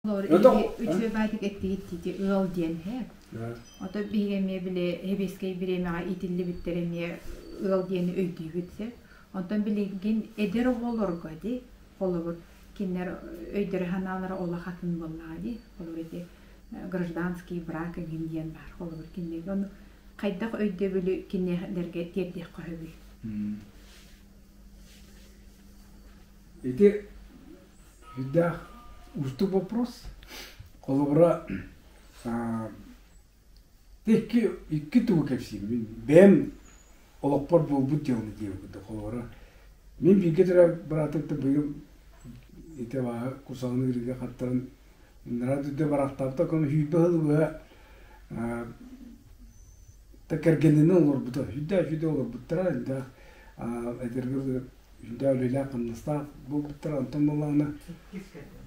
Үчүгэй баайдык эттигит дии ыал диэн һэ. Ото биһиги эмиэ били сэбиэскэй бириэмэҕэ иитиллибиттэр эмиэ ыал диэни өйдүүбүт сэ. Онтон билигин эдэр оҕолорго дии холобур кинилэр өйдөрө-санаалара олох атын буоллаҕа дии. Холобур ити гражданский брак эҥин диэн баар холобур кинилэргэ ону хайдах өйдөбүлү кинилэргэ тиэрдиэххэ сөбүй? Ити сүрдээх уустук вопрос. Холобура, икки, икки тугу кэпсиибин. Бэйэм олохпор буолбут дьыаланы диэбит курдук. Холобура, мин бииргэ төрөөбүт быраатым быйыл ити абааһы кусаҕын ыарыыга хаттаран ыныраа дүрдэ бараахтаабыта, ону сүүрбэ сылы быһа кэргэнинэн олорбута. Сүрдээх үчүгэй олорбуттара, элбэх эдэргэ Үрдээх үлэлээх-хамнастаах буолбуттара, онтон буоллаҕына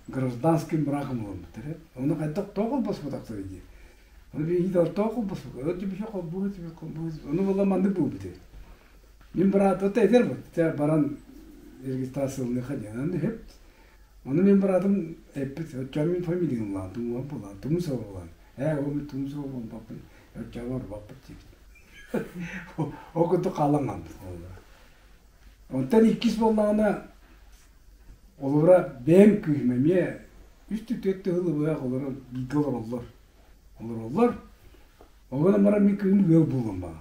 гражданский браком ылыммыттар. Ону хайдах тоҕо холбоспотохтор дии. Ону биһиги тоҕо холбоспот. Өтүбүшэ холбуу холбуу. Ону буолла маннык буолбут. Мин быраат это эдэр бут. Баран регистрацияланыха диэн. Аны хөп. Ону мин быраатым эппит, оччо мин фамилиям улаан, тумуһа булан, тумус булан. Ээ, ол мин тумус буолбаппын, оччо барбаппыт диэбит. Ол курдук хаалан хаалбыт. Онтон иккис буоллаҕына, олоро бэйэм күүһүм эмиэ үс түөрт тыһыл ыбыһах олорон бииргэ олороллор. Олороллор. Ол гынан баран мин кыыһым ыал буолуом баҕар.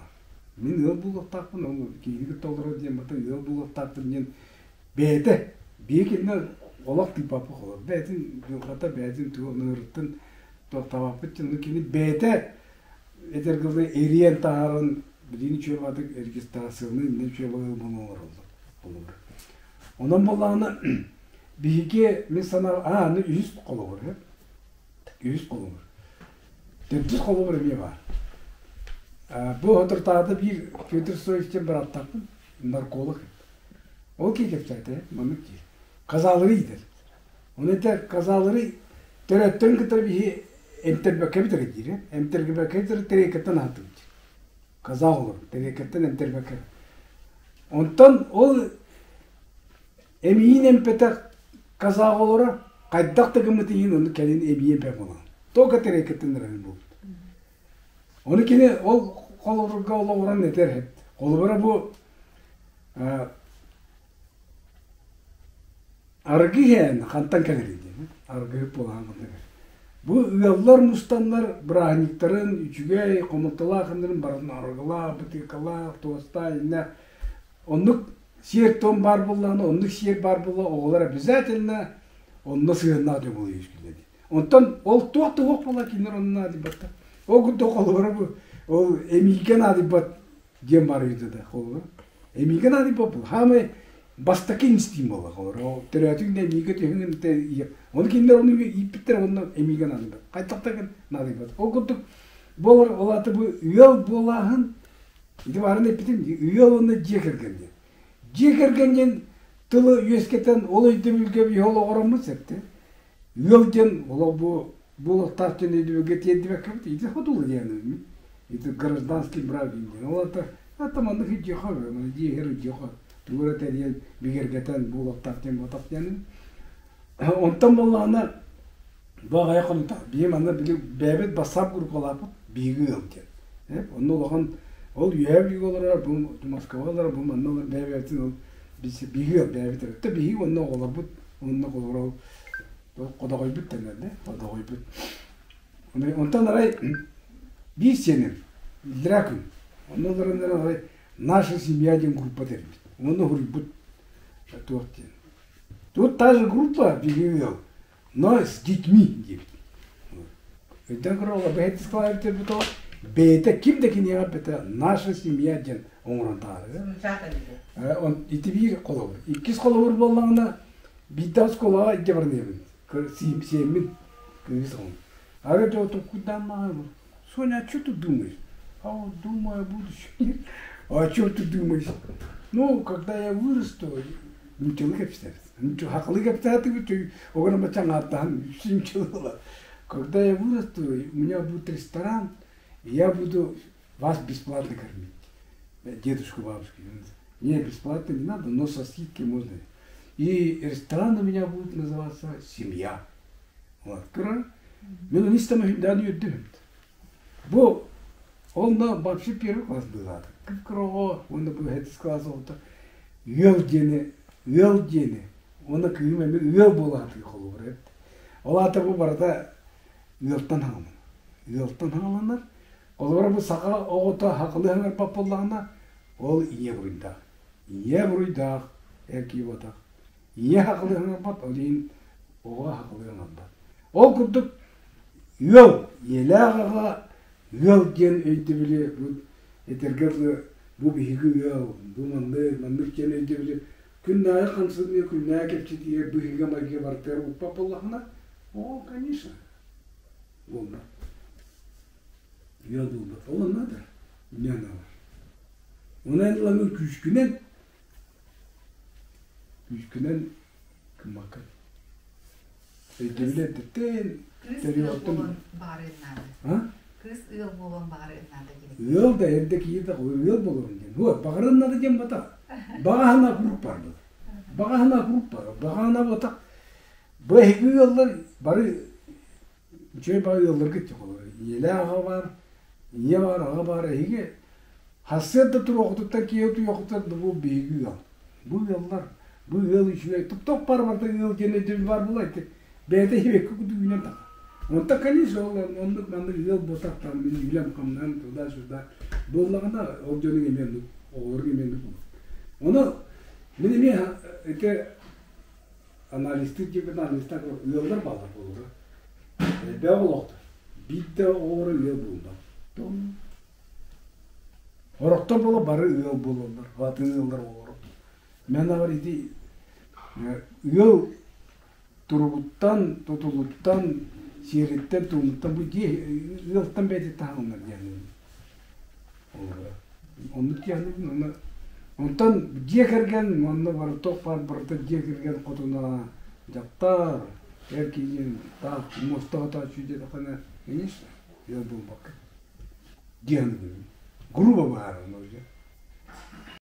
Мин ыал буолуохтаахпын, ол киһини кытта олорор диэн барыта ыал буолуохтаахпын диэн бэйэтэ биһи кинини олох тыыппаппыт олор. Бэйэтин дьылҕата, бэйэтин тугу ыҥырыттын туохтаабаппыт диэн кини бэйэтэ Этэргэ дылы эрийэн таһааран билигин үчүгэй регистрацияны иннин үчүгэй буолан олороллор холобур. Онон буоллаҕына биһиги мин санаа аа аны үһүс холобур үһүс холобур. Төрдүс холобур эмиэ баар. Бу соторутааҕыта биир Петр Соевич диэн бырааттаахпын, нарколог. Ол киһи кэпсээтэ, маннык диир. Казалары иитэр. Ону этэ казалары төрөттөрүн кытары биһи эмтэрбэккэбит эрэ диир. Эмтэрбэккэ тэриэкэттэн аһатыбыт диир. Казах олор тэриэкэттэн эмтэрбэккэ. Онтон ол эмиийин эмпэтэх казах олоро хайдах да гыммыт иһин ону кэлин эмиий эмпэ буолан. Только тэриэкэттэн эрэ буолбут. Ону кини ол холобурга олоҕуран этэр. Холобура бу Арыгы иһээн хантан кэлэрий диэн, арыгыһыт буолаһан хантан кэлэр. Бу ыаллар мустаннар бырааһынньыктарын үчүгэй, хомолтолоох иннэрин барытын арыгылаах, бытыыкалаах, туостаах иннэ оннук сиэр-туом баар буоллаҕына, оннук сиэр баар буолла оҕолор обязательно онно сыһыаннаах дьон буола үөскүүллэр дии. Онтон ол туох да суох буолла кинилэр онно наадыйбаттар. Ол курдук холобура бу ол эмиийгэ наадыйбат диэн баар үһү да холобура. Эмиийгэ наадыйбат буолла. Хаамай бастакы инстинкт буолла холобура. Ол төрөөтүҥ да эмиийгэ түһүҥ Ону кинилэр ону ииппиттэр онно эмиийгэ наадыйбат. Хайдах да наадыйбат. Ол курдук буолар ол аата бу ыал буолааһын ити баарын эппитим ыал уонна дьиэ кэргэн диэн. Дьиэ кэргэн диэн тылы үөскэтэн ол өйдөбүлгэ биһи олоҕураммыт сөптө. Ыал диэн олох бу буолуохтаах диэн өйдөбүлгэ тиэрдибэккэбит ити хотулу диэн ити гражданский брак диэн ол аата это маннык идиэхэ дьиэһэр идиэхэ тугу эрэ тэрийэн бигэргэтэн буолуохтаах диэн буотах диэн онтон буоллаҕына бу аҕайах хонуктаах биһи манна били бэйэбит бассаап группалаахпыт биһиги ыал диэн онно улахан ол үөһээ бүлүүгэ олорор бу Москваҕа олорор бу манна олорор бэйэ-бэйэбитин ол биһиги ыал бэйэбит эбит биһиги уонна оҕолорбут Онно холобура ходоҕойбут дэнэр да ходоҕойбут. Онтон арай биир сиэним иллэрээ күн онно олорон арай наша семья диэн группа тэрийбит. Онно суруйбут туох диэн. Тут та же группа биһиги ыал, но с детьми диэбит. Өйдөөн көрөр бэйэтэ скалаабыт бэйэтэ ким да киниэхэ эппэтэ наша семья диэн оҥорон таһаарар. Ити биир холобур. Иккис холобур буоллаҕына, биирдэ оскуолаҕа илдьэ баран сиэммин кыыс оҕом. Арай дьэ толкуйдаан маҕан Соня, а что ты думаешь? А вот думаю о будущем. А о чем ты думаешь? Ну, когда я вырасту, нуччалыы кэпсэтэр. Хахалы кэпсээтибит, оҕону бачаҥааттаһан үчүн Когда я вырасту, у меня будет ресторан, и я буду вас бесплатно кормить. Дедушку, бабушку. Не, бесплатно не надо, но со скидкой можно. И ресторан у меня будет называться «Семья». Көрөр. Мен оны истем хүндээн үөрдүм. Бу онно вообще первый класс быылаата. Кып-кыра уонна бу хетис класс оҕото ыал диэни, ыал диэни, уонна кыыһым эмиэ ыал буолаатыы холобур эбит. Ол аата бу барыта ыалтан хааланар. Ыалтан хааланар. Холобура бу саха оҕото хахылыы хаҥарбат буоллаҕына, ол ийэ буруйдаах. Ийэ буруйдаах, эр киһи буотах. Ийэ хахылыы хаҥарбат, ол иһин оҕо хахылыы хаҥарбат. Ол курдук ыал, ийэлээх аҕа ыал диэн өйдөбүлү бу этэргэ дылы бу биһиги ыал, бу маннык, маннык диэн өйдөбүлү күн аайы хамсаныы, күн аайы кэпсэтиигэ, быһыыга-майгыга барытыгар укпат буоллаххына, оо, конечно, буолбат. Ыал буолбат. Ол онно да, не аналар. Онон ылаҥын күүскүнэн, күүскүнэн кыммаккын. Өйдөбүлэ эрдэттэн Кыыс ыал буолуон баҕарыан наада. А? Кыыс ыал буолуон баҕарыан наада диэн. Ыал да эрдэ киһи да ыал буолуон диэн. Вот, баҕарыан наада диэн батах. Баҕаһына куруук бар был. Баҕаһына куруук бар. Баҕаһына батах. Бу эһиги ыаллар бары үчүгэй баҕа ыалларгыт дьоҕолор. Ийэлээх аҕа баар, ийэ баар, аҕа баар. Эһиги Сарсыарда туруохутуттан киэһэ утуйуохутуттан бу биһиги ыал. Бу ыаллар, бу ыал үчүгэй. Туптох баар барыта ыал диэн өйдөбүл баар буолла ити. Бэйэтэ иһибэккэ курдук үүнэн тахар. Онтон, конечно, ол оннук маннык ыал буолтах там мин үлэм хамнаһым туда-сюда буоллаҕына ол дьонуҥ эмиэ оннук, оҕолоруҥ эмиэ оннук буолар. Ону мин эмиэ ити анализтыыр диэбит анализтаах ыаллар бааллар буолуо. Элбэх олохтор. Биир да оҕолоро ыал буолбат. Сорохтор буола бары ыал буолаллар, атын ыаллар оҕолоро. Мен аҕар ити ыал туругуттан, тутулуттан, сиэриттэн, туомуттан бу дьиэ ыалтан бэйэтэ таһылынар диэн Оннук диэн онно онтон дьиэ кэргэн онно бары туох баар барыта дьиэ кэргэн хотуна дьахтар эр киһи таах муоста отооччу диэтэххинэ конечно ыал буолбакка диэн грубо быһааран уже.